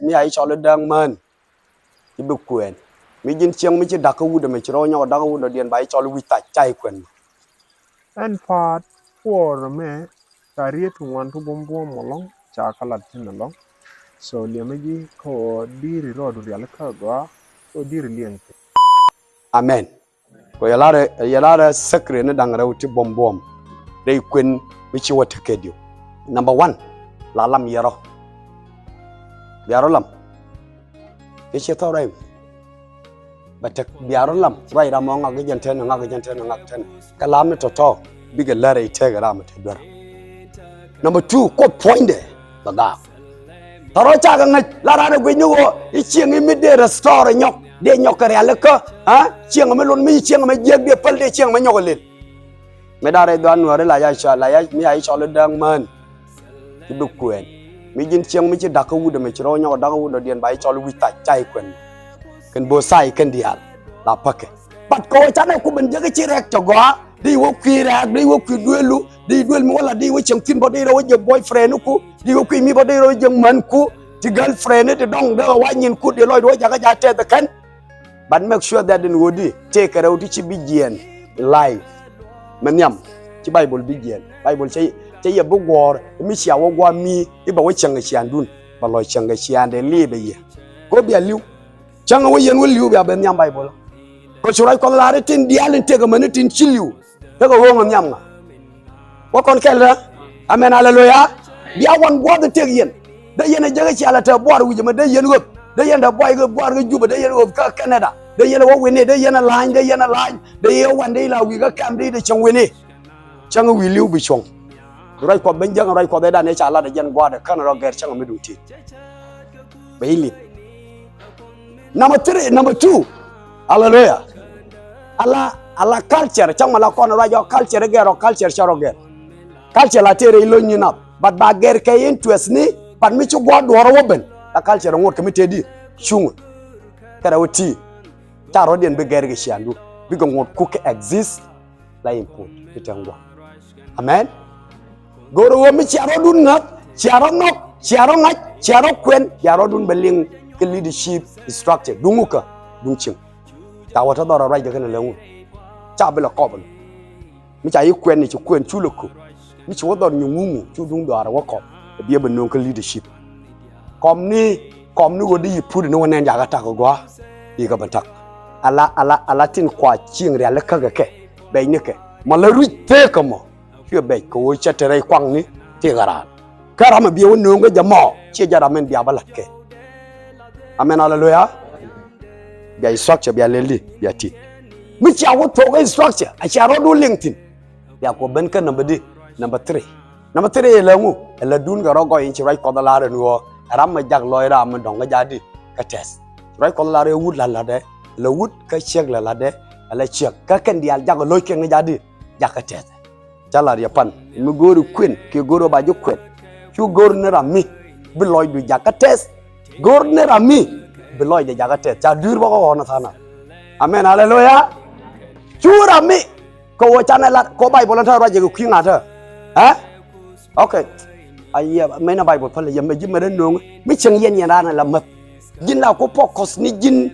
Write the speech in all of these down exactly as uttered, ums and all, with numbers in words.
Mi a i̱ cɔl i̱ dääŋ mään i̱ bi kuɛɛn. Mi ji̱n cieŋ mi ci da̱k kä wut ɛmɛ ci rɔ nyɔk da̱k kä wut dɔ̱diɛn ba i̱ cɔl i̱ wi̱c thac ca i̱ kuɛn. Ɛn pa̱a̱t kuɔɔr ɛmɛ ca riet ti ŋuan ti buɔ̱m buɔ̱m ɛlɔ̱ŋ ca kä lat thi̱n ɛlɔ̱ŋ. So liɛmɛ ji̱ kä ɣöö di̱i̱ri rɔɔdu rialikä gɔaa kä ɣöö di̱i̱ri liɛŋ thi̱n. Amen. Kɔ yɛ lar, yɛ lar secret ni da̱ŋ rɛw ti buɔ̱m buɔ̱m rɛy kuën mi ci wä tekɛ diw. Number one, la lam yɛ rɔ. Bia rɔ lam. Kɛ ciɛ thɔw rɛy. Bɛ tek bia rɔ lam ruac ram ɔ ŋak jɛn tɛn ŋak jɛn tɛn ŋak tɛn. Kɛ lam ni tɔ̱tɔ̱ bikɛ lär rɛy tëëkɛ ram mi te duer. Number two, Kuoth puɔ̱nydɛ bɛ gaak. Thɔrɔ cakɛ ŋäc la raan ɛ guic ni ɣöö i̱ cieŋ i̱ mi dee restore nyɔk dee nyɔk kɛ rialikä. Cieŋ mi lon mi cieŋ mi jiäk dee päl dee cieŋ mi nyɔk ɛ lel. Mi da̱rɛ i̱ dhuan nuääri la ya cɔl la ya mi ya i̱ cɔl i̱ dääŋ mään i̱ bi kuɛɛn. Mi ji̱n cieŋ mi ci da̱k kä wut ɛmɛ ci rɔ nyɔk da̱k kä wut dɔ̱diɛn ba i̱ cɔl i̱ wi̱c thac ca i̱ kuɛn. Kɛn bo̱o̱th thac kɛn diaal la päkɛ. But kɛ ɣöö canɛ ku ben jek i̱ ci rɛɛk tɔ gɔaa. Di wä kui̱ rɛ̈ɛ̈k, di wä kui̱ duelu, di duel mi wä la, di wä cieŋ thi̱n bä, di rɔ wä jek boyfriend ku, di wä kui̱ mi bä, di rɔ wä jek män ku, ti girlfriend, ti dɔ̱ŋ, di wä nyin ku, di lɔcdu wä jakä ja tɛth kɛn. But make sure that in ɣöö di tëëkɛ rɛw ti ci bi jiɛɛn in life. Mɛ nhiam, ci Bible bi jiɛɛn. Bible cɛ, cɛ yɛ bi guɔ̱ɔ̱r, mi cia wä gua̱a̱ mi, i̱ bɛ wä cieŋ kɛ ciaaŋdun, bɛ lɔc cieŋ kɛ ciaaŋdɛ liepɛ yɛ. Kɔ bia li̱w. Cäŋ wä yɛn wä li̱w bia ben nhiam Baibol. Kɛ cu ruac Kuɔth la̱r i̱ tin diaal in tëk amäni tin ci li̱w. Tekɛ ɣööŋ ɛ nhiam ŋa. Wä kɔn kɛl rä. Amen, aleluya. Bia wan gua̱a̱th in tëk yɛn. Dee yɛn ɛ jek i̱ cia la te buar wi̱c ɛmɛ dee yɛn ɣöp. Dee yɛn dee buay kɛ buar kɛ Jubɛ, dee yɛn ɣöp kä Canada. Dee yɛn ɛ wä wi̱ni, dee yɛn ɛ la̱a̱ny, dee yɛn ɛ la̱a̱ny. Dee yɛn ɛ wan dee la wi̱i̱ kä kɛm dee yɛn ɛ cieŋ wi̱ni. Cäŋ wi̱i̱ li̱w bi cuɔ̱ŋ. Ruac Kuɔth ben jäŋ ruac Kuɔth ɛ dan ɛ ca lat ɛ jɛn gua̱a̱th ɛ kän rɔ gɛr cäŋ mi duŋ ti̱i̱t. Bɛ ilip. Number three, number two. Hallelujah. Ala, ala culture, cäŋ ma la kɔn ruac ɔ culture gɛr ɔ culture cɛ rɔ gɛr. Culture la tëë rɛy lo̱ny ni nath. But ba gɛr kɛ interest ni, but mi ci gua̱a̱r duɔ̱ɔ̱r wä ben. La culture ŋuɔ̱t kɛ mi tëë di, cuŋ. Kɛ rɛw ti. Ca rɔ̱diɛn bi gɛr kɛ ciaŋdu. Bikɛ ŋuɔ̱t kuk kɛ exist. La import ti tɛŋ gua̱a̱r. Amen. Go̱o̱rä ɣöö mi cia rɔ̱dun ŋäth, cia rɔ̱ nhɔk, cia rɔ̱ ŋa̱c, cia rɔ̱ kuɛn, cia rɔ̱dun bɛ liŋ kä leadership structure. Duŋ wä kä, duŋ cieŋ. Ca wä te dhɔr a ruac kɛ kɛn a lɛ ŋun. Ca bi lɛ kɔp ɛn. Mi ca yi kuɛn ni ci kuɛn cu lɛ köp. Mi ci wä dhɔr nyuŋ ŋuŋ cu duŋ dhɔaar a wä kɔp. Ɛ biɛ bɛ nööŋ kä leadership. Kɔm ni, kɔm ni ɣöö di yi put ni wä nɛn jakä tak gɔaa. Di kɛ ben tak. Ala, ala, ala tin kua cieŋ rialikä kɛ kɛ. Bɛc ni kɛ. Ma la ruic thee kɛ mɔ. Cuɛ bɛc kɛ ɣöö cɛ te rɛy kuaŋni ti ɣä raan. Kä ram mi biɛ wä nööŋ kä jɛ mɔ. Ciɛ jɛ ram min bia bä la̱t kɛ. Amen, aleluya. Bia structure, bia lɛl di, bia ti. Mi cia wä thok kä structure, a cia rɔ̱du liŋ thi̱n. Bia kɔ ben kä number di, number three. Number three ɛ lɛ ŋu, ɛ lɛ dun kɛ rɔ gɔy in ci ruac Kuɔth ɛ lar ɛn ɣöö ɛ ram mɛ jak lɔc ram mɛ dɔ̱ŋ kä ja̱a̱di kä tɛth. Ruac Kuɔth ɛ lar ɛ wut la la̱tdɛ, ɛ lɛ wut kä ciek la la̱tdɛ, ɛ lɛ ciek. Kä kɛn diaal jak ɛ lo̱c kɛn kä ja̱a̱di, jak kä tɛth. Ca lar yɛ pan mi go̱o̱ri kuën kiɛ go̱o̱ri ba ji̱ kuɛn. Cu go̱o̱r ni ram mi bi lɔcdu jakä tɛth. Go̱o̱r ni ram mi bi lɔcdɛ jakä tɛth. Ca dui̱r bä kä ɣɔ̱n tha̱a̱ŋ nath. Amen, aleluya. Cu ram mi kɛ ɣöö canɛ lat kɛ ɣöö Baibol ɛn tɔ̱ ruac jɛ kɛ kui̱ ŋa̱t tɔ̱. Ɛ? Okay. A yɛ mɛn a Baibol päl yɛ mɛ ji̱ mɛ rɛ no̱o̱ŋ mi cieŋ yɛn yɛn raan ala mäth. Ji̱n la ku focus ni ji̱n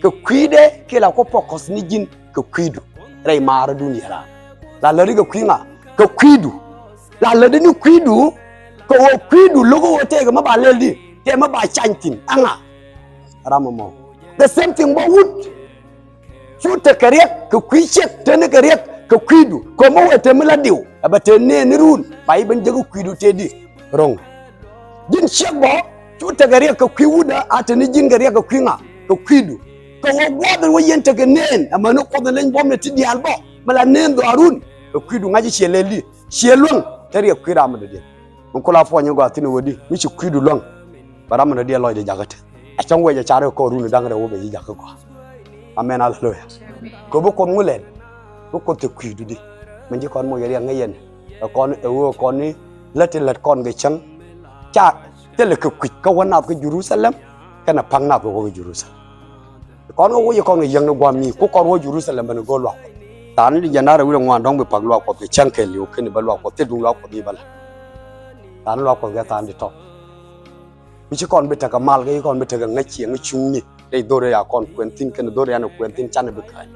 kɛ kui̱dɛ kiɛ la ku focus ni ji̱n kɛ kui̱du rɛy maarädun yɛ raan. La lätdi kɛ kui̱ ŋa? Kɛ kui̱du. La lätdi ni kui̱du kɛ ɣöö kui̱du lo̱k ɣöö tëëkɛ mi ba lɛl di tëë mi ba cany thi̱n. Ɛŋa? Ram ɛmɔ. The same thing bä wut. Cu tekɛ riɛk kɛ kui̱ ciek, teni kɛ riɛk kɛ kui̱du. Kɛ mi wee te mi la diw ɛ bɛ te neen ni run ba i̱ ben jek kui̱du te di ro̱ŋ. Ji̱n ciek bä cu tekɛ riɛk kɛ kui̱ wutdä a teni ji̱n kɛ riɛk kɛ kui̱ ŋa? Kɛ kui̱du. Kɛ ɣöö gua̱a̱th in wä yɛn tekɛ neen amäni Kuɔth in leny buɔ̱mdɛ ti diaal bä mi la neen dhɔaarun kɛ kui̱du ŋa̱c i̱ ciɛ lɛl di ciɛ luäŋ te riɛk kui̱ ram mi dɔ̱diɛn. Mi kula puɔ̱ny in gɔaa thi̱n ɛ wä di mi ci kui̱du luäŋ. Bɛ ram mi dɔ̱diɛn lɔcdɛ jakä tɛth. A cäŋ wecɛ car kɛ kɔɔrun da̱ŋ rɛw wä bɛ ji̱ jakä gɔaa. Amen, aleluya. Kɛ bi Kuoth ŋu lɛl? Bi Kuoth te kui̱du di. Min ji̱ kɔn moc riɛk ŋäc yɛn ɛ kɔn ɛ ɣöö kɔn ni lät ti lät kɔn kɛ cäŋ. Ca thilɛ kɛ kui̱c kä wä nath kä Jerusalem kɛnɛ pa̱ŋ nath kɛ wä kä Jerusalem. Kɔn kɛ wi̱c kɔn kɛ yäŋ ni gua̱a̱m mi ku kɔn wä Jerusalem ben go̱o̱r luaak Kuɔth. Thaani di jɛn da̱rɛ wi̱cdɛ ŋuan dɔ̱ŋ bi pak luaak Kuɔth kɛ cäŋ kɛɛliw keni bä luaak Kuɔth thil duŋ luaak Kuɔth i̱ bä la̱t. Thaani luaak Kuɔth kɛ thaani di tɔ̱. Mi ci kɔn bi tekɛ mal, kä ci kɔn bi tekɛ ŋäc cieŋ cuŋni. Dee dhor ya kɔn kuɛn thi̱n, kɛn dhor ya ni kuɛn thi̱n, canɛ bi kääc.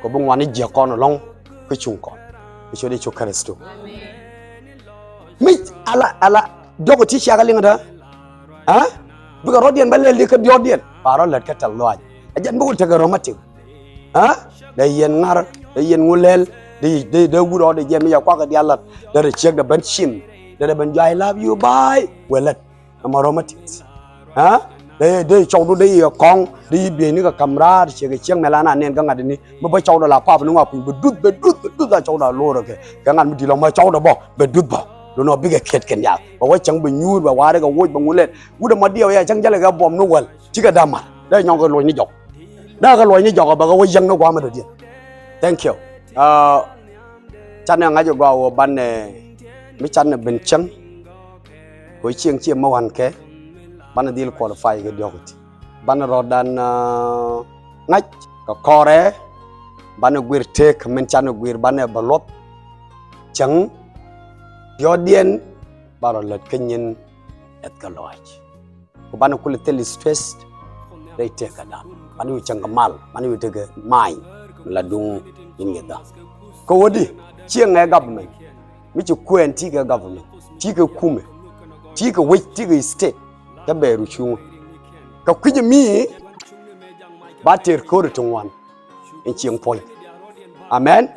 Kɛ bi ŋuani jiɛ kɔn ɛlɔ̱ŋ kä cuŋ kɔn. Bi ciöt Yecu Kritho. Mi ala, ala diɔk ti ciakä liŋ da. Ha? Bikɛ rɔ̱diɛn bä lɛl di kä diɔ̱kdiɛn. Ba rɔ lät kä tɛl lɔaac. Ɛ jɛn bikɛ tekɛ romantic. Ha? Dee yɛn ŋar, dee yɛn ŋu lɛl, dee, dee, dee wut ɔ dee jɛ mi yɛ kuak kɛ diaal lat. Dee rɛ ciek dee ben cim. Dee rɛ ben jɔ, "I love you, bye." Wɛ lät. Ɛmɔ romantic. Ha? Dee, dee cɔwdu dee yɛ kɔŋ, dee yɛ bieyni kɛ ka̱m raar, ciek kɛ ciek mɛ la na nɛn kä ŋa̱t ni. Mi bä cɔwdu la pap ni ŋɔak kui̱, bɛ duth, bɛ duth, bɛ duth la cɔwdu a lo̱r kɛ. Kɛ ŋa̱t mi di̱t lɔ mɛ cɔwdu bä, bɛ duth bä. Lunɔ bikɛ kiɛt kɛn diaal. Bɛ wä cäŋ bɛ nyuur, bɛ wa̱a̱ rɛ kɛ woc, bɛ ŋu lɛl. Wut ɛmɔ diɛw yɛ cäŋ jälɛ kɛ buɔm ni wäl. Cikɛ da̱mar. Dee nyɔk kɛ luɔ̱c ni jɔk. Dee kɛ luɔ̱c ni jɔk bɛ kɛ wä yäŋ ni gua̱a̱mɛ dɔ̱diɛn. Thank you. Ah, canɛ ŋa̱c ɛ gɔaa wä banɛ mi canɛ ben cäŋ. Kɛ wä cieŋ ciɛ mi wa̱n kɛ banɛ dhil qualify kɛ diɔ̱k ti. Banɛ rɔ̱dan, ah, ŋa̱c kɛ kɔrɛ. Banɛ guir tëëk min canɛ guir banɛ bɛ luɔth. Cäŋ diɔ̱kdiɛn ba rɔ lät kä nyin ɛth kɛ lɔaac. Ku banɛ kulɛ thil stress rɛy tëkädan. Banɛ wi̱i̱ cäŋ kɛ mal, banɛ wi̱i̱ tekɛ ma̱a̱ny mi la duŋ in yɛ dhä. Kɛ wädi, ciɛ ŋɛ government. Mi ci kuɛn ti kɛ government, ti kɛ kumɛ, ti kɛ wec, ti kɛ state. Kä bɛɛru cuŋä. Kɛ kui̱c mi ba tëër ko̱ri ti ŋuan in cieŋ puɔ̱ny. Amen.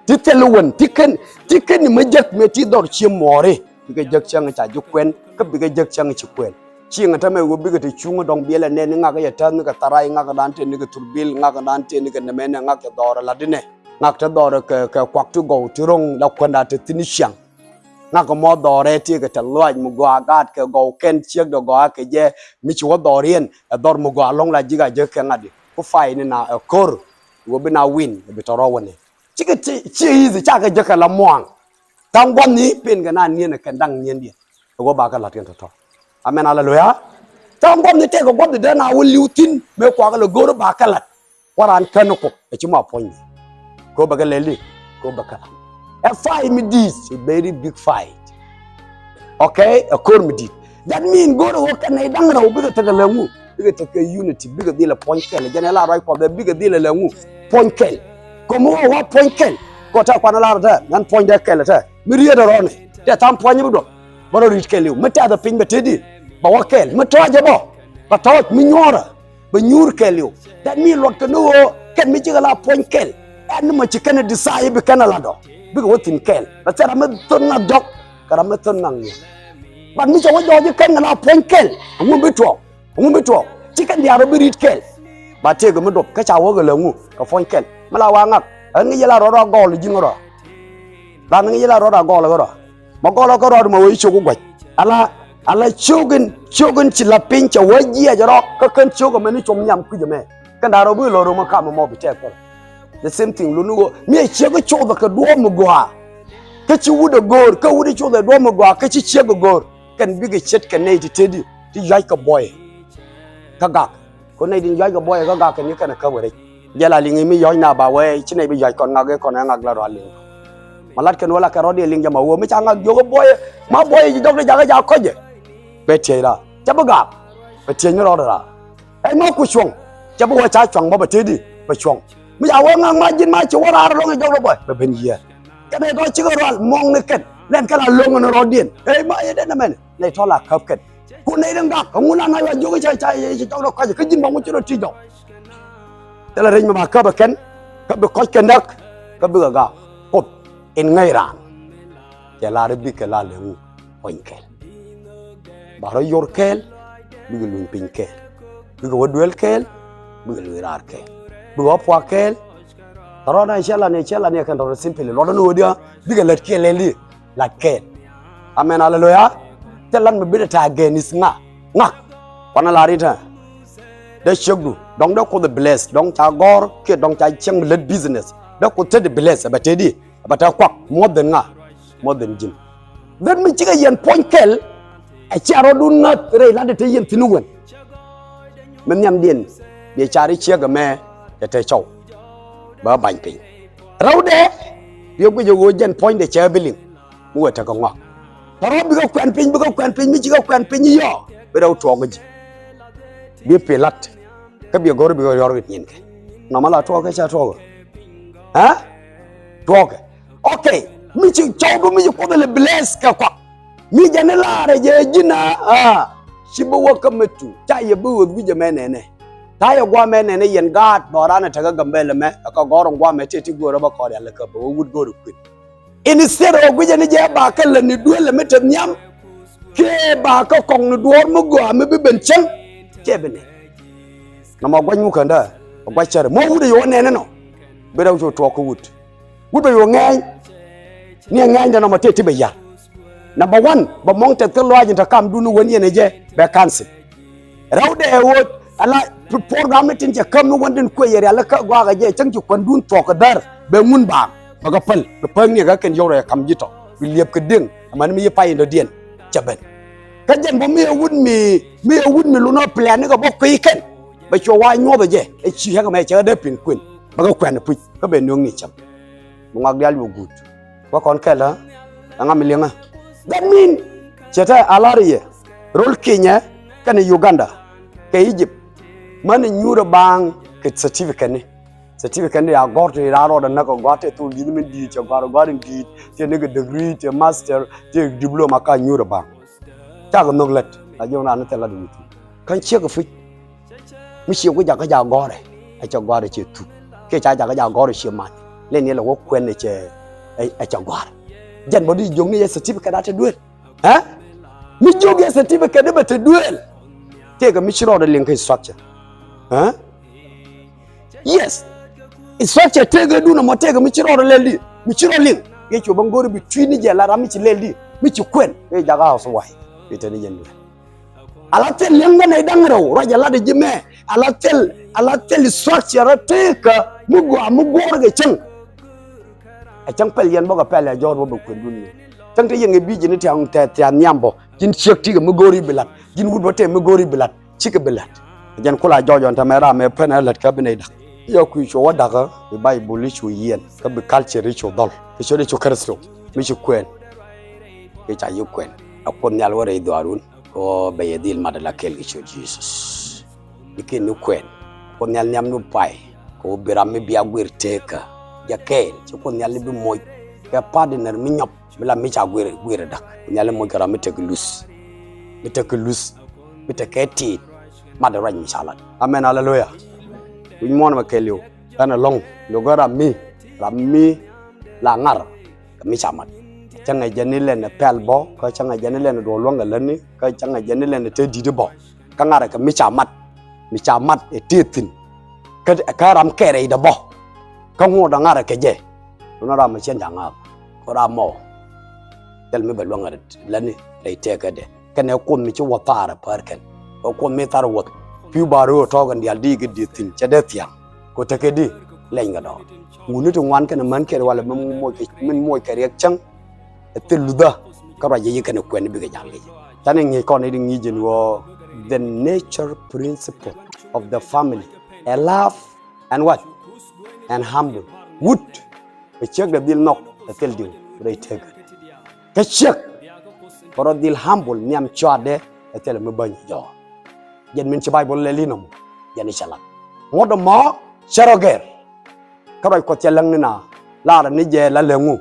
Ti thil wän, ti kɛn, ti kɛn mi jek mi ti dhɔr cie mɔɔri. Bikɛ jek cäŋ ca ji̱ kuɛn, kä bikɛ jek cäŋ ci kuɛn. Cieŋ tämɛ wä bikɛ ti cuŋä dɔŋ biɛlɛ nɛn ni ŋak yɛ täth ni kɛ tharay, ŋak dan tëë ni kɛ thurbil, ŋak dan tëë ni kɛ nɛmɛ nɛ ŋak yɛ dhɔr ɛ lat di nɛ. Ŋak te dhɔr kɛ, kɛ kuak ti gɔw ti ro̱ŋ la kuɛnda te thi̱n ciaŋ. Ŋak mɔ dhɔrɛ ti kɛ te luac mi gɔaa gaat kɛ gɔw kɛn ciek dɔ gɔaa kɛ jɛ mi ci wä dhɔr yɛn ɛ dhɔr mi gɔaa lɔŋ la ji̱ ka jek kɛ ŋa̱t di. Ku fay ni na ɛ ko̱r wä bi na win ɛ bi tɔrɔ wä ni. Cikɛ ti, ci i̱ i̱ ca kɛ jek kɛ la muaŋ. Tha̱a̱ŋ gua̱n ni pen kɛ na niɛn ɛ kɛn da̱ŋ niɛn diɛn. Ɛ wä ba kɛ la̱t kɛn tɔ̱tɔ̱. Amen, aleluya. Tha̱a̱ŋ gua̱n ni tɛk kɛ gua̱n ni dee na wä li̱w thi̱n mëë kuakä lɛ go̱o̱r ba kɛ la̱t. Wä raan kän ni Kuoth ɛ ci ma puɔ̱ny ni. Ko bɛ kɛ lɛli, ko bɛ kɛ. Ɛ fight mi di̱i̱t, a very big fight. Okay, ɛ ko̱r mi di̱i̱t. That mean go̱o̱r ɛ ɣöö kɛn nɛy da̱ŋ rɛw bikɛ tekɛ lɛ ŋu, bikɛ tekɛ unity, bikɛ dhil ɛ puɔ̱ny kɛl. Jɛn ɛ la ruac Kuɔth ɛ bikɛ dhil ɛ lɛ ŋu, puɔ̱ny kɛl. Kɛ mi wä wä puɔ̱ny kɛl. Kɔ tɛ kuan ɛ lar tɛ, ŋän puɔ̱ny dee kɛl tɛ. Mi riet ɛ rɔɔnɛ, tɛ tham puɔ̱ny bi duɔth. Bä rɔ ri̱t kɛɛliw. Mi tɛth ɛ piny bɛ tëëdi, bɛ wä kɛɛl. Mi tɔ̱ɔ̱c ɛ bä, bɛ tɔ̱ɔ̱c. Mi nyuɔ̱ɔ̱rä, bɛ nyuur kɛɛliw. That mean luɔt kɛ ni ɣöö kɛn mi cikɛ la puɔ̱ny kɛl. Ɛn ni mɔ ci kɛn ɛ desire bi kɛn ɛ la dɔ̱. Bikɛ wä thi̱n kɛɛl. Bɛ thil ram mi thon ŋa̱th jɔk kɛ ram mi thon ŋa̱th ŋi̱i̱c. But mi cɛ wä jɔɔc i̱ kɛn kɛ la puɔ̱ny kɛl, ɛŋu bi tuɔɔk? Ɛŋu bi tuɔɔk? Ci kɛn diaal rɔ bi ri̱t kɛl. Ba tëëkɛ mi duɔth kä ca wä kɛ lɛ ŋu kɛ puɔ̱ny kɛl. Mi la wa ŋak, ɛn ŋi̱i̱c yɛ la rɔɔd rɔ gɔɔl ji̱ ŋä rɔ. Ran ŋi̱i̱c yɛ la rɔɔd rɔ gɔɔl kä rɔ. Mɔ gɔlɔ kä rɔɔd mɔ wee cok wä gua̱c. Ala, ala cok in, cok in ci la piny cɛ wä jiɛc rɔ kä kän cok ɛmɛ ni com nhiam kui̱c ɛmɛ. Kɛn da̱r rɔ bi lɔ rɔ mɔ kam mɔ bi tɛk kɔn. The same thing luni wä mi ɛ ciek kä coth ɛ kɛ duɔ̱ɔ̱p mi gɔaa. Kä ci wut ɛ go̱o̱r, kä wut ɛ coth ɛ duɔ̱ɔ̱p mi gɔaa, kä ci ciek ɛ go̱o̱r. Kɛn bikɛ ce̱tkɛ nɛy ti tëëdi, ti yuac kɛ buɔyɛ. Kä gak. Kɛ nɛy tin yuac kɛ buɔyɛ kä gak kɛn ni kɛn ɛ käp kɛ rɛc. Jɛ la liŋ mi yɔ̱c na ba wee ci nɛy bi yuac kɔn ŋak i̱ kɔn ɛ ŋak la rɔ a liŋ. Ma lat kɛn wä la kɛ rɔ̱diɛn liŋ jɛ ma wee mi ca ŋak jiök i̱ buɔyɛ. Ma buɔyɛ ji̱ jɔk di jakä ja kɔcɛ. Bɛ tiɛc raar. Cɛ bi gak. Bɛ tiɛc ni rɔɔdɛ raar. Ɛn ma ku cuɔ̱ŋ. Cɛ bi wä ca cuaŋ ma bɛ tëëdi. Bɛ cuɔ̱ŋ. Mi ca wee ŋak ma ji̱n ma ci wä raar lɔ̱ŋ i̱ jɔk di buɔyɛ. Bɛ ben yiëë. Kɛn ɛ tɔ cikɛ rual muɔ̱ŋ ni kɛn. Lɛn kɛn a lo̱ŋ ni rɔɔdiɛn. Ɛ ma yɛ den ɛmɛn. Nɛy tɔ̱ la käp kɛn. Ku nɛy rin gak, ŋun a na yua jiök i̱ ca, ca, ca, ca cɔk dɔ kɔc, kä ji̱n ba ŋu ci rɔ ti jɔk. Thilɛ rɛc mi ba käp ɛ kɛn, kä bi kɔc kɛn däk, kä bikɛ gak. Kuoth in ŋäc raan. Cɛ lar i̱ bikɛ la lɛ ŋu puɔ̱ny kɛl. Ba rɔ yor kɛɛl, bikɛ luny piny kɛɛl. Bikɛ wä duel kɛɛl, bikɛ luny raar kɛɛl. Bikɛ wä puak kɛɛl. Tɔrɔ na cɛ la ni, cɛ la ni kɛn tɔrɔ simply. Luɔt ni wä dia, bikɛ lät kiɛ lɛl di. Lat kɛɛl. Amen, aleluya. Thil lat mi bi dee ta̱a̱ gɛn is ŋa, ŋak. Kuanɛ la ri tɛ. Dee ciekdu dɔ̱ŋ dee Kuoth bless, dɔ̱ŋ ca gɔ̱r kiɛ dɔ̱ŋ ca cieŋ mi lät business. Dee Kuoth te di bless, ɛ bɛ te di, ɛ bɛ te kuak more than ŋa, more than ji̱n. Then mi cikɛ yɛn puɔ̱ny kɛl. Ɛ cia rɔ̱dun ŋäth rɛy lat di te yɛn thi̱n wän. Mi nhiamdiɛn biɛ car i̱ ciek ɛmɛ tɛ te cɔw. Bä bany piny. Rɛwdɛ biɛ guic ɛ ɣöö jɛn puɔ̱nydɛ cɛ bi liŋ. Mi wee tekɛ ŋɔak. Tɔ̱rɔ̱ bikɛ kuɛn piny, bikɛ kuɛn piny, mi cikɛ kuɛn piny i̱ yɔɔ. Bi rɛw tuɔɔk ji̱. Bi pilat. Kä bi gɔ̱r bi gɔ̱r yɔr wi̱t nyin kɛ. Nɔmɔ la tuɔɔk kɛ ca tuɔɔk. Ɛ? Tuɔɔk kɛ. Ok. Mi ci cɔwdu mi ci Kuoth lɛ bless kɛ kɔak. Mi jɛ ni laarɛ jɛ ji̱n a. Ci bi wä kä mɛ tu. Ca yɛ bi ɣöth wi̱cɛ mɛ nɛnɛ. Ta yɛ guamɛ nɛnɛ yɛn gaat dhɔran ɛ tekɛ Gambɛl ɛmɛ. Ɛ kɛ gɔ̱r in guamɛ tëë ti go̱o̱rä bä kɔɔr yal ɛ kä bɛ wä wut go̱o̱r ɛ kui̱n. Instead ɔ guicɛ ni jɛ ba kä lät ni duel mi te nhiam. Kiɛ ba kä kɔk ni duɔ̱ɔ̱r mi gɔaa mi bi ben cäŋ. Kiɛ bi nɛ. Nɔmɔ gua̱c ŋu kändä. Gua̱c cärɛ. Mɔ wut ɛ yo̱o̱ nɛn ɛnɔ. Bi rɛw cu tuɔɔk kä wut. Wut bɛ yo̱o̱ ŋɛɛny. Ni ɛ ŋɛɛny dɛ nɔmɔ tëë ti bɛ yar. Number one, bɛ mɔŋ tɛth kä lɔaac in te kamdun ni wen yɛn ɛ jɛ bɛ cancel. Rɛwdɛ ɛ ɣöö ala program ni tin cɛ käm ni wändin kuec yɛ rial kä gɔaa kɛ jɛ cäŋ ci kuändun thuɔ̱k kɛ dhär bɛ ŋun baaŋ bɛ kɛ päl bɛ päk ni kɛ kɛn yɔw rɔ yɛ kam ji̱ tɔ bi liɛp kɛ diŋ. Amäni mi yi pay in dɔ̱diɛn cɛ ben. Kä jɛn bä mi ɛ wut mi mi ɛ wut mi lunɔ plan ni kɛ bä kui̱ kɛn bɛ cuɔ wa nyuɔth ɛ jɛ ɛ ci hɛk ɛmɛ cɛ kɛ dee pin kuën bɛ kɛ kuɛn ɛ puc kä bɛ nööŋ ni cäŋ. Bi ŋɔak diaal yu guut. Wä kɔn kɛl ɛ ŋa mi liŋä. That mean cɛ tɛ a lar yɛ rol Kenya kɛnɛ Uganda kɛ Egypt. Män inyuurɛ baaŋ kɛ certificate ni. Certificate ni a gɔr ti raa rɔɔdɛ näk kɛ gɔaa tɛ thok li̱th min di̱i̱t cɛ gɔaa gɔaa in di̱i̱t tɛ ni kɛ degree tɛ master tɛ diploma ka inyuurɛ baaŋ. Cakɛ nhök lät a jiɔŋ raan ni thil lat wi̱i̱ thuk. Kä ciek kɛ puc. Mi ciek ku jakä jak gɔ̱rɛ ɛ cɛ gɔ̱rɛ cɛ thuk. Kiɛ ca jakä jak gɔ̱rɛ ciɛ mat. Lɛ ni lɛ wä kuɛn ɛ cɛ ɛ cɛ gɔ̱rɛ. Jɛn bä di jiök ni yɛ certificate a te duel. Ɛ? Mi jiök yɛ certificate bɛ te duel. Tëëkɛ mi ci rɔɔdɛ liŋ kä structure. Ɛ? Yes. Structure tëëkɛ dun ɛmɔ tëëkɛ mi ci rɔɔdɛ lɛl di mi ci rɔ liŋ. Yɛ cu bä ŋo̱ri bi cui̱ ni jɛ la ram mi ci lɛl di mi ci kuɛn. Yɛ jakä house wife. Yɛ te ni jɛn duel. Ala thil liɛŋ kä nɛy da̱ŋ rɛw ruac ala di ji̱ mɛ ala thil ala thil structure tëëkä mi gɔaa mi guɔ̱ɔ̱r kɛ cäŋ. Ɛ cäŋ pɛl yɛn bä kɛ pɛl ɛ jɔ̱ɔ̱r bä bɛ kuëndun ni. Cäŋ te yɛn kɛ bi ji̱n tɛ̈ tɛ̈ nhiam bä ji̱n ciek tikɛ mi go̱o̱ri bi la̱t ji̱n wut bä tëë mi go̱o̱ri bi la̱t cikɛ bi la̱t. Ɛ jɛn kula jɔɔc ɔn tɛmɛ ram ɛ pen ɛ lät kä bi nɛy da̱k. Yɔ kui̱ cu wä da̱kä bi Baibul i̱ cu yiɛn kä bi culture i̱ cu dhɔl kɛ ciöt i̱ cu Kritho mi ci kuɛn. Kɛ ca yi kuɛn ɛ Kuoth Nhial wä rɛy dhuaarun. Kɛ ɣöö bɛ yɛ dhil mat ala kɛɛl kɛ ciöt Jesus. Ni kɛn ni kuɛn Kuoth Nhial nhiam ni pay kɛ ɣöö bi ram mi bia guir tekä jɛ kɛɛl ci Kuoth Nhial ni bi moc kɛ partner mi nyɔp mi la mi ca guir guir ɛ da̱k. Kuoth Nhial ni moc kɛ ram mi tek luth mi tek luth mi tek kɛ tit mat ruac mi ca lat. Amen, aleluya. Wi̱c muɔ̱ɔ̱n mɛ kɛɛliw ɣän ɛlɔ̱ŋ lo̱k ɣän ram mi ram mi la ŋar. Kɛ mi ca mat. Cäŋɛ jɛ ni lɛn ɛ pɛl bɔ kä cäŋɛ jɛ ni lɛn ɛ duɔl luäŋ kɛ lätni kä cäŋɛ jɛ ni lɛn ɛ te di̱t bɔ. Kä ŋarɛ kɛ mi ca mat mi ca mat ɛ tëë thi̱n. Kä kä ram kɛɛrɛ idɛ bɔ. Kä ŋuɔ̱t ɛ ŋarɛ kɛ jɛ. Lunä ram ɛ cɛn ca ŋa̱a̱k kä ram mɔ. Thil mi bɛ luäŋ ɛ lätni rɛy tëëkädɛ. Kɛnɛ Kuoth mi ci wä thaar ɛ päär kɛn. Kɛ Kuoth mi thar wuɔth pi̱w ba röö tɔ̱ɔ̱k ɛn diaal di kɛ dieth thi̱n cɛ dee thia̱a̱ŋ. Kɛ tekɛ di lɛny kɛ dɔɔr. Wuni ti ŋuan kɛnɛ män kɛn walɛ min moc kɛ min moc kɛ riɛk cäŋ. Ɛ thil luthä kä ruac yɛ yi kɛnɛ kuɛn bikɛ jal kɛ jɛ. Canɛ ŋi̱i̱c kɔn i̱ di ŋi̱i̱c jɛn ɣöö the nature principle of the family ɛ love and what and humble. Wut Ɛ ciek dee dhil nhɔk ɛ thil diw rɛy tëëkä. Kä ciek bɛ rɔ dhil humble nhiam cuatdɛ ɛ thil mi bäny jɔɔk. Jɛn min ci Baibol lɛl inɔmɔ jɛn i̱ cɛ lat ŋuɔ̱t ɛmɔ cɛ rɔ gɛr. Kä ruac Kuɔth cɛ läŋ ni na lar ni jɛ la lɛŋu.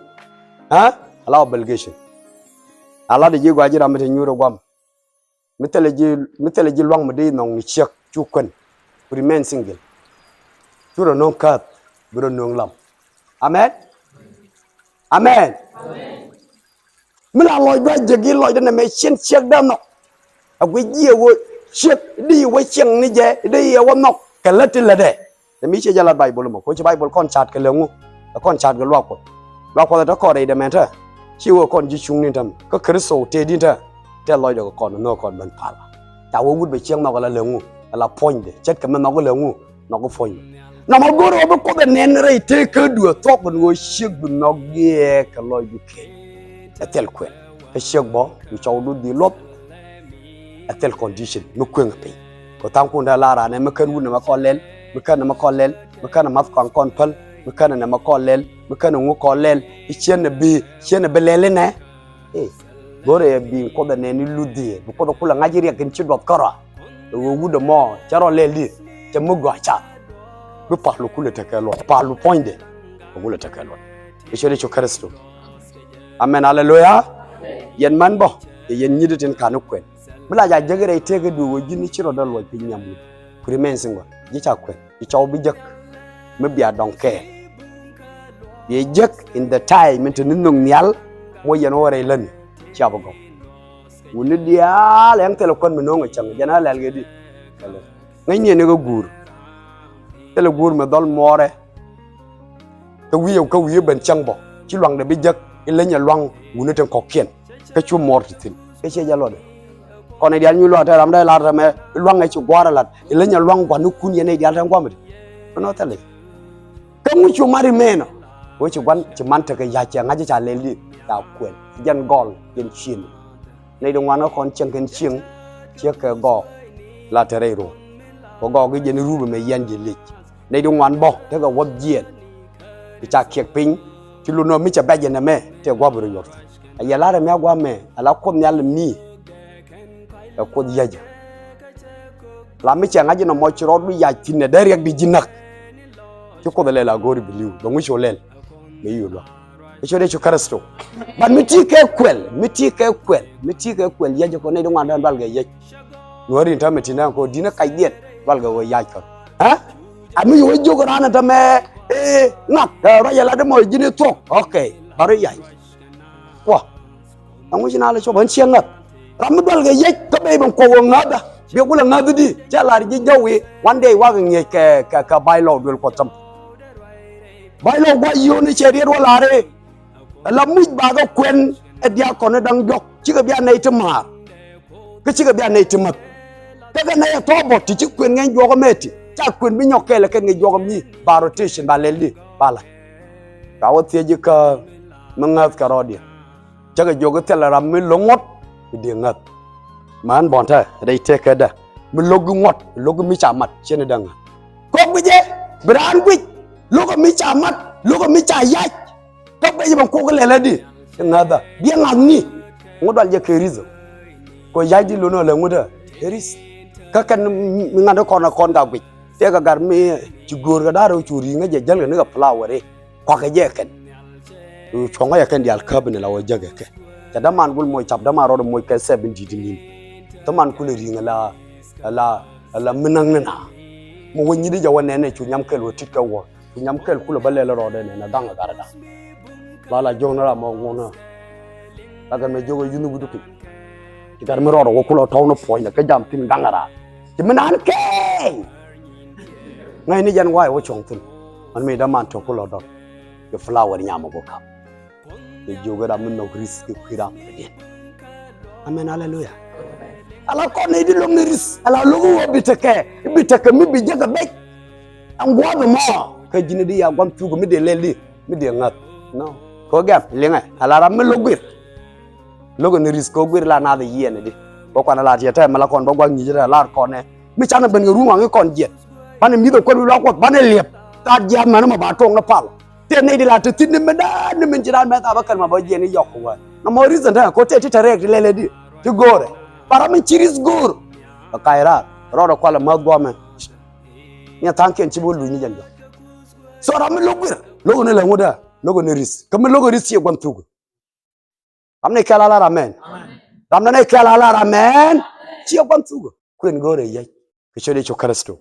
Ɛ ala obligation. Ala di ji̱ gɔaa ji̱ ram mi te nyuur ɛ guam. Mi thilɛ ji̱ mi thilɛ ji̱ luaŋ mi dee nhɔŋ ni ciek cu kuɛn. Ku remain single. Cu rɔ no̱o̱ŋ käth bi rɔ no̱o̱ŋ lam. Amen. Amen. Mi la lɔc dua jek i̱ lɔcdä nɛmɛ cien ciek dee nhɔk. A guic jiɛ wee ciek di wee cieŋ ni jɛ di yɛ wä nhɔk kɛ lät ti lätdɛ. Tɛ mi ciɛ jɛ lat Baibol mɔ, ko ci Baibol kɔn ca̱a̱t kɛ lɛ ŋu, ɛ kɔn ca̱a̱t kɛ luak Kuɔth. Luak Kuɔth ɛ te kɔn rɛydɛ mɛn te, ci wee kɔn ji̱ cuŋni tɛm, kä Kritho tëë di̱n te, tɛ lɔcdɛ kɛ kɔn, nɔ kɔn ben pal. Ca wee wut bɛ ciek nhɔk ala lɛ ŋu, ala puɔ̱nydɛ, ce̱tkɛ mi nhɔk lɛ ŋu, nhɔk puɔ̱nydɛ. Nɔmɔ go̱o̱r ɣöö bi Kuoth ɛ nɛn rɛy tëë kä duëë thuɔ̱k ben ɣöö ciek bi nhɔk giɛɛk kɛ lɔcdu kɛɛl. Ɛ thil kuɛn, kä ciek bɔ, bi cɔwdu dhil luɔth, ɛ thil condition mi kueŋ piny. Kɛ tha̱a̱ŋkun dee lar anɛ mi kän wut nɛmɛ kɔn lɛl, mi kän nɛmɛ kɔn lɛl, mi kän nɛ math kɔn kɔn päl, mi kän nɛmɛ kɔn lɛl, mi kän ŋu kɔn lɛl, i̱ ciɛn nɛ bi, ciɛn nɛ bi lɛl inɛ. Ee, Go̱rɛ bi Kuoth ɛ nɛn i̱ luth dhiee, bi Kuoth ɛ kulɛ ŋa̱c i̱ riɛk in ci duɔth kärɔa. Ɛ ɣöö wut ɛmɔ cɛ rɔ lɛl i̱ cɛ mi gɔaa cath. Bi pal wä kulɛ tekɛ luɔt, pal wä puɔ̱nydɛ. Ɛ kulɛ tekɛ luɔt. Ɛ ciöt Yecu Kritho. Amen, aleluya. Yɛn man bä, yɛ yɛn nyi̱t tin ka̱n i̱ kuɛn. Mi la ja jek rɛy tëëk i̱ duŋ ɣöö ji̱n i̱ ci rɔ dee luɔc piny nhiam wut. Kuri mɛn thi̱n gɔaa, ji̱ ca kuɛn. I̱ cɔw bi jek mi bia dɔ̱ŋ kɛɛl. Biɛ jek in the time min te ni nhök nhial. Muɔ yɛn wä rɛy lätni cia bi gɔw. Wutni diaal ɛn thilɛ kuän mi no̱o̱ŋ ɛ cäŋ jɛn a lɛl kɛ di. Ŋäcni ɛn ikä guur. Thilɛ guur mi dhɔl muɔɔrɛ. Kä wi̱i̱ kä wi̱i̱ ben cäŋ bɔ ci luaŋdɛ bi jek i̱ leny ɛ luaŋ wutni tin kɔ̱kiɛn. Kä cu muɔɔr ti thi̱n kä ciɛ jɛ luɔtdɛ. Kɔn i̱ diaal nyuc luaak te ram dee lar tɛmɛ i̱ luaŋ ɛ ci gua̱a̱r ɛ lat i̱ leny ɛ luaŋ gua̱nikun yɛn i̱ diaal tɛn gua̱a̱r mi ti. Kɛ nɔ thilɛ. Kä ŋu cu man ri mɛnɔ. Wee ci gua̱n ci man tekɛ ya̱c cɛ ŋa̱c ca lɛl di ca kuɛn. Jɛn gɔl jɛn cieŋ. Nɛy di ŋuan kä kɔn cieŋ kɛn cieŋ. Ciek kɛ gɔɔk la te rɛy ro̱o̱. Kɛ gɔɔk i̱ jɛn i̱ rup ɛmɛ yɛn ji̱ lic. Nɛy di ŋuan bä tekɛ wuɔ̱th jiɛɛn. I̱ ca kiɛk piny. Ci lot nɔ mi cɛ bɛc ɛn ɛmɛ tëë gua̱a̱p rɔ yuɔth. A yɛ lar ɛmɛ a gua̱a̱p mɛ a la Kuoth nhial mi. Ɛ Kuoth yäcä. La mi cɛ ŋa̱c inɔ mɔ ci rɔɔdu yac thi̱n ɛ dee riɛk di ji̱ näk. Ci Kuoth ɛ lɛl a go̱o̱ri bi li̱w bɛ ŋuc cu lɛl. Bɛ yi lua̱k. Ɛ ciöt Yecu Kritho. But mi ti kɛ kuɛl, mi ti kɛ kuɛl, mi ti kɛ kuɛl yäc kɔ nɛy di ŋuan dee dual kɛ yäc. Nuɔ̱ɔ̱ri in täämɛ ti nɛn kɔ di̱n ɛ kac diɛn dual kɛ wee yac kɔ. Ɛ? A mi wee jiök raan ɛ täämɛ, ee, ŋak, ɛ, ruac ɛ lat di mɔ ji̱n i̱ thuɔ̱k. Okay. Bä ri yac. Kuɔ. Ɛŋu ci naalɛ cop ɣän ciɛ ŋäth. Ram mi dual kɛ yec kä bey ben kuɔk ɣöö ŋäthä. Biɛ kulɛ ŋäth di cɛ lar ji̱ jäw i̱ one day wakɛ ŋi̱eec kɛ, kɛ, kɛ bylaw duël Kuɔth täm. Bylaw gua̱c yio̱o̱ni cɛ riet wä lar i̱. Ɛ la muc bakɛ kuɛn ɛ diaal kɔn i̱ da̱ŋ diɔ̱k cikɛ bia nɛy ti maar. Kä cikɛ bia nɛy ti mäth. Kä kɛ nɛy ɛ tɔ̱ bɔt ti ci kuën ŋɛny juɔkä mɛ ti ca kuën bi nyɔk kɛɛl ɛ kɛn ŋɛny juɔkä mi ba rotation ba lɛl di ba la̱t. Ka wä thiec ikä mi ŋäth kɛ rɔɔdiɛn. Cä kɛ jiök i̱ thilɛ ram mi lo̱k ŋuɔ̱t mi dee ŋäth. Män bɔ̱n tɛ rɛy tëkädä mi lo̱k i̱ ŋuɔ̱t lo̱k i̱ mi ca mat cien i̱ dee ŋäth. Kɔk guic ɛ bi raan guic lo̱k i̱ mi ca mat lo̱k i̱ mi ca yac. Kä guic i̱ bɛ kuɔk i̱ lɛl ɛ di i̱ ŋäthä biɛ ŋa̱thni. Ŋu dual jɛ kɛ ri̱th ɔ. Kɔ yac di lo̱n ɔ lɛ ŋut ɛ ri̱th. Kä kɛn mi ŋa̱t i̱ kɔn ɛ kɔn ka guic tëëkɛ gat mi ci göör kɛ da̱r ɛ cu ri̱i̱ŋä jɛ jäl kɛ ni kɛ flower i̱. Kuakä jɛ kɛn. Cuɔ̱ŋä jɛ kɛn diaal käp ni la wä jäk ɛ kɛ. Cɛ däman gul moc cap däman rɔɔdɛ moc kɛ seventy ti ni̱n. Däman kulɛ ri̱ŋ ala ala ala mi näk ni na. Mi wä nyit jɛ wä nɛn ɛ cu nyam kɛl wä tit kɛ wä cu nyam kɛl kulɛ bä lɛl rɔɔdɛ nɛn ɛ gaŋ ɛ gat ɛ da̱ŋ. La la jiök ni ram mɔ ŋuɔ̱n ɛ. La kɛn mɛ jiök ɛ yuth ni wi̱du piny. Ci gat mi rɔɔdɛ wä kulɛ tɔw ni puɔ̱ny nɛ kä jam thi̱n gaŋ ɛ raar. Ci mi naan kɛɛny. Ŋäcni jɛn wa̱i̱ wä cuɔ̱ŋ thi̱n. Ɣän mi däman tɔ̱ ku lɔ dɔ̱r. Kɛ flower nyam ɛ ku ka̱p. Kɛ jiök ram mi nhɔk ri̱th kɛ kui̱ ram kɛ diɛn. Amen, aleluya. Ala kɔn nɛy di lo̱k ni ri̱th ala lo̱k wä bi tekɛ bi tekɛ mi bi jekɛ bec. Ɛn gua̱a̱th ɛmɔ kä ji̱n di ya gua̱n thuk mi dee lɛl di mi dee ŋäth. Nɔ kɛ wä gɛm liŋɛ ala ram mi lo̱k guir. Lo̱k ni ri̱th kɛ wä guir la naath yiɛn di. Bä kuan ala tiɛ tɛmɛ la kɔn bä gua̱n ŋi̱i̱c rɛ lar kɔn ɛ. Mi canɛ ben kɛ ruun waŋ i̱ kɔn jiɛn. Banɛ mi̱th ɛ kuɛn wi̱i̱ luaak Kuɔth banɛ liɛp. Taat jiath mɛn mɛ ba toŋ ni pal. Tëë nɛy di la te thi̱n ni mɛn da̱a̱n ni mɛn ci da̱a̱n mɛn thaap ɛ kɛn ma ba jiɛn i̱ yɔk kɛ wään. Nɔmɔ ri̱th ɛn tɛn kɔ tëë ti te rɛɛk ti lɛl ɛ di. Ti go̱o̱rɛ. Ba ram mi ci ri̱th go̱o̱r. Ɛ kac raar rɔɔdɛ kualɛ mäth guamɛ. Ni a tha̱a̱ŋkiɛn ci bi wä luny ni jɛn jɔk. So ram mi lo̱k guir lo̱k ni lɛ ŋut ɛ lo̱k ni ri̱th kä mi lo̱k ri̱th ci ɛ guam thuk. Ram ni kɛl a lar amɛn. Ram ni kɛl a lar amɛn. Ciɛ gua̱n thuk kuën go̱o̱rɛ yec kɛ ciöt Yecu Kritho.